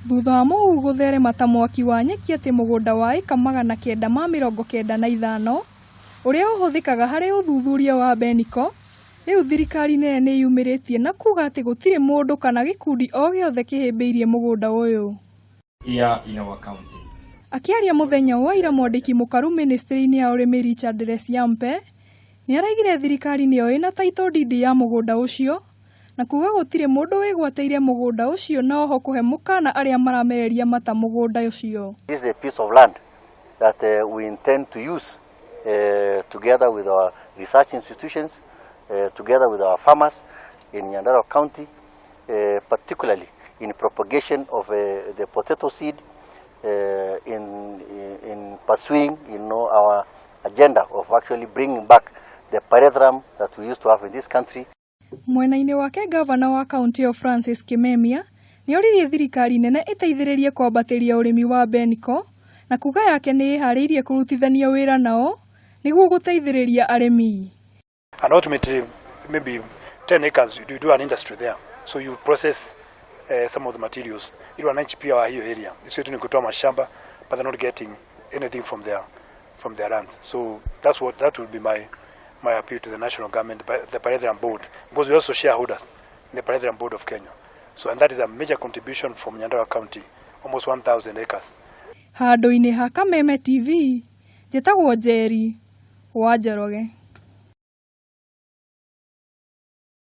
Thutha wa mũhuhu gũtherema ta mwaki wa nyeki atĩ mũgũnda wa ĩka 995 ũrĩa ũhũthĩkaga harĩ ũthuthuria wa Beniko, rĩu thirikari nene nĩ yumĩrĩtie na kuga atĩ gũtirĩ mũndũ kana gĩkundi o gĩothe kĩhĩmbĩirie mũgũnda ũyũ. Here in our county. Akĩaria mũthenya wa ira, mwandĩki mũkaru ministry-inĩ ya ũrĩmi Richard Lesiampe nĩ araigire thirikari nĩyo ĩna title deed ya mũgũnda ũcio na kuga gũtirĩ mũndũ wĩgwatĩire mũgũnda ũcio, na oho kũhe mũkana arĩa maramereria mata mũgũnda ũcio. This is a piece of land that we intend to use together with our research institutions, together with our farmers in Nyandarua County, particularly in propagation of the potato seed, in pursuing our agenda of actually bringing back the pyrethrum that we used to have in this country. Mwena-inĩ wake, gavana wa kaunti ĩyo Francis Kimemia nĩ oririe thirikari nene ĩteithĩrĩrie kwambatĩria ũrĩmi wa Beniko na kuga yake nĩ ĩharĩirie kũrutithania wĩra nao nĩguo gũteithĩrĩria arĩmi. And ultimately, maybe 10 acres, you do an industry there. So you process some of the materials ili wananchi pia wa hiyo area, isiwe tu ni kutoa mashamba, but they're not getting anything from their lands. So that will be my appeal to the national government, the Pyrethrum Board, because we also shareholders in the Pyrethrum Board of Kenya. So, and that is a major contribution from Nyandarua County, almost 1,000 acres. Handũ-inĩ ha Kameme TV, njĩtagwo Njeri wa Njoroge.